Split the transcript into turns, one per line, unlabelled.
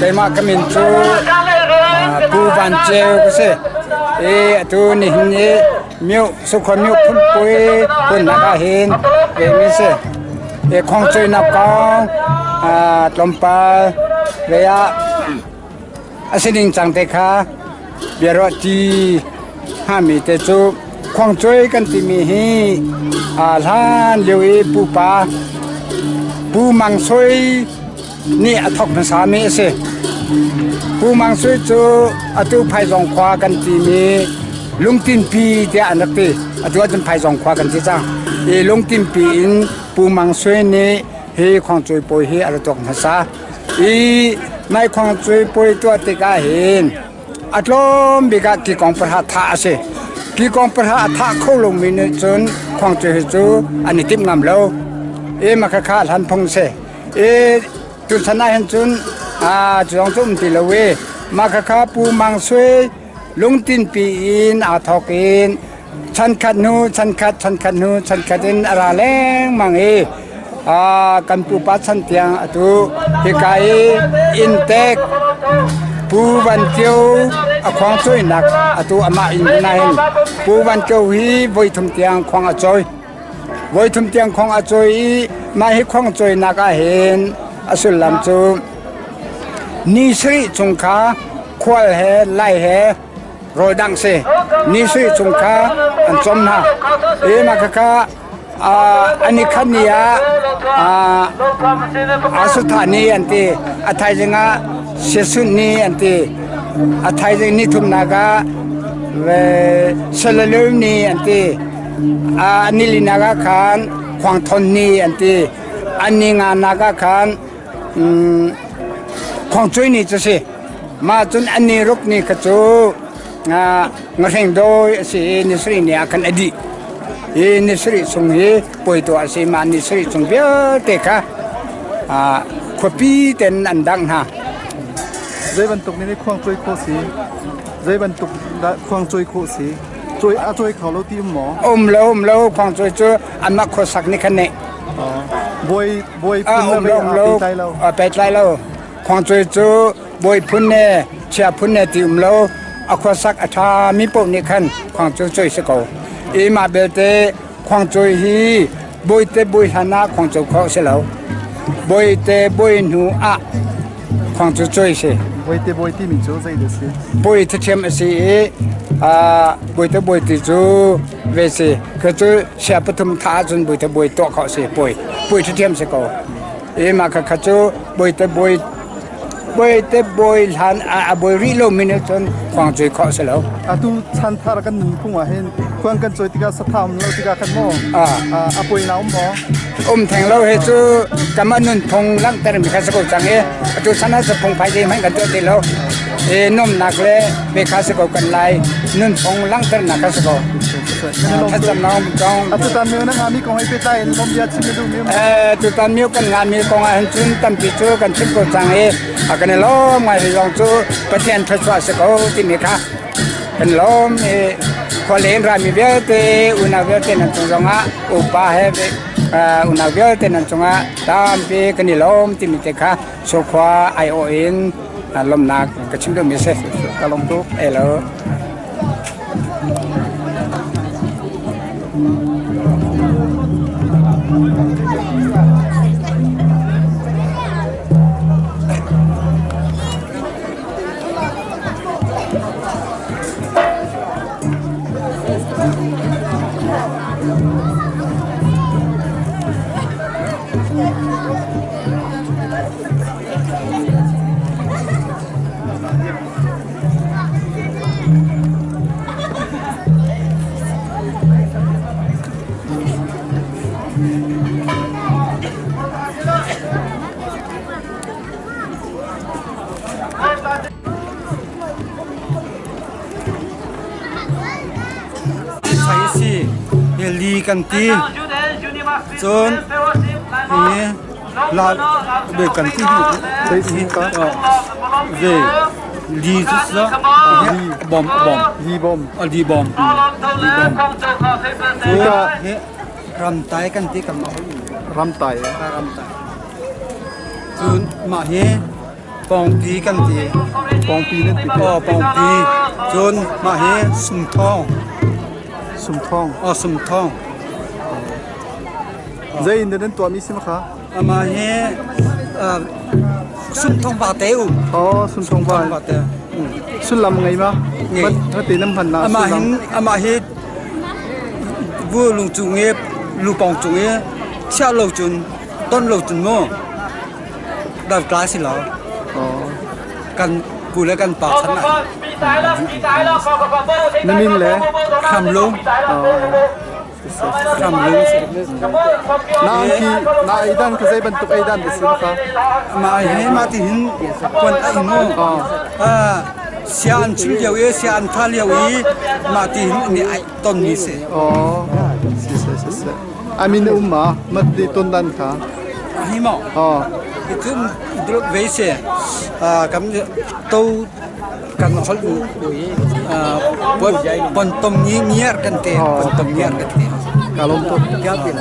Keimah ka min cu Pu Van Ceu ka si. I atu nihin i Myo Sukhuan Myo Phunpui hunnak ah hin mi si. I khongcuinak kong tlawmpal ve ah a si ningcang te kha biaruah ṭi hngami te cu khuangcuai kan timi hi hlan lio i pupa Pu Mang Sui nih a thawk hmasami a si. Pu Mang Sui cu atu Phaizawng khua kan timi Lungtinpi tiah an rak ti. Atu ahcun Phaizawng khua kan ti cang. I Lungtinpi in Pu Mang Sui nih hi khuangcuai pawi hi a rak tuak hmasa. I nai khuangcuai puai tuah tikah hin a tlawm bik ah kikong pahra thah a si. Kikong pahra a thah kho lomi nih cun khuangcuai hi cu an i timh ngam lo. I makhakha hlan phung si. I tuchan ah hin cun cu zong cu um ti lo i makhakha Pu Mang Sui lungtinpi in aa thawk in chankhat hnu chankhat chankhat hnu chankhat in a ra lengmang i kan pupa chan tiang atu hika i inntek Pu Van Kio a khuang cawinak atu amah inn nain Pu Van Kio hi voi thum tiang khuang a cawi voi thum tiang khuang a cawi i mah hi khuang cawinak ah hin a sullam cu ni sarih chung kha khual he lai he rawl dangh si ni sarih chung kha an cawm hna i mah khakha an i khat ni ah asutha ni an ti a thaizing ah siasunh ni an ti a thaizing ni thumnak ah salalum ni an ti a nilinak ah khan khuangthon ni an ti an ni nganak ah khan Khuangcuai ni cu si. Mah cun an ni ruk ni kha cu ngahring dawi a si i ni sarih ni ah khan a dih. Hi ni sarih chung hi puai tuah a si. Mah ni sarih chung vialte kha khuapi ten an dangh hna.
Zei bantuk nih khuangcuai khawh si? Zei bantuk dah khuangcuai khawh si? Cuai a cuai kho lo ti um maw?
Um lo, um lo. Khuangcuai cu anmah khuasak nih khan nih.
Bawi bawi phun le
um lo
pehtlai lo.
Pehtlai lo. Khuangcuai cu bawi phun ne chia phun ne ti um lo. A khuasak a ṭha mi paoh nih khan khuangcuai cuai si ko. I mah belte khuangcuai hi bawite bawi hlan ah khuangcuai khawh si lo. Bawite bawi hnu ah khuangcu cuai si.
Bawite bawi timi cu zei dah si?
Bawi ṭhiam a si i bawite bawi ti cu ve si. Kha cu sia pathum tha ahcun bawite bawi tuah khawh si puai. Puai ṭhiam si ko. I mah kha kha cu bawite bawi bawite bawi hlan a bawi rih lo mi nih cun khuang cui khawh si lo.
Atu chanthar kan nunphung ah hin khuang kan cawi tikah satha um lo tikah khan maw a puai na um maw?
Um theng lo he cu kanmah nunphung langhter mi kha si ko cang i atu chan ah phung phai hmanh kan tuah ti lo. I nuamnak le ve kha si ko kan lai nunphung langhternak kha si ko. Thlacamnak um cong.
Atutan mio na ngami kong he pehtlai in lawm bia chim na duh mi um?
Tutan mio kan ngami kong ah hin cun tampi cu kan chim ko cang i a kan i lawm ngai hi zong cu Pathian thluachuah si ko timi kha kan lawm i. Khualeng rami vialte unau vialte nan cung zongah upa he unau vialte nan cungah tampi kan i lawm timi te kha Surkhua aiawh in lawmhnak ka chim duhmi a si.
Ka lawm tuk.
Elo.
Si li kan ti cun hi la be kan ti
Zei si ka?
Ve li cu sa bom bom
Li bom.
Li bom. Li bom.
Ka
Ram tai kan ti kan
ram tai.
Ram tai. Cun mah hi Pawngpi kan ti.
Pawngpi nan ti.
Aw pawngpi. Cun mah hi sumthawng.
Sumthawng.
Aw sumthawng.
Zei in nan tuahmi si kha?
Amah hi sumthawng vate um.
Oh, sumthawng va.
Vate.
Sullam ngei ma?
Ngei.
Hate nan hman na
Amah hin amah hi vu lung cung i lupawng cung i chiah lo cun ton lo cun mu Dartla si lo. Kan pu le kan pa chan ah.
Na min le?
Hramlung. Hramlung si.
Na angki na eidan ka zei bantuk eidan na si ka?
Ma he ma ti hin kwan ai mu. Ah sia an chim lio i sia an tha lio i ma ti hin ni ai ton mi si.
Oh, si si si si. Amin na um ma? Mat di ton dan kha.
Hi maw?
Oh.
Cun ve se kan to kan holh pon tom ngi ngiar kan te pon tom ngiar kan te.
Ka lawm tuk.
Kya pin.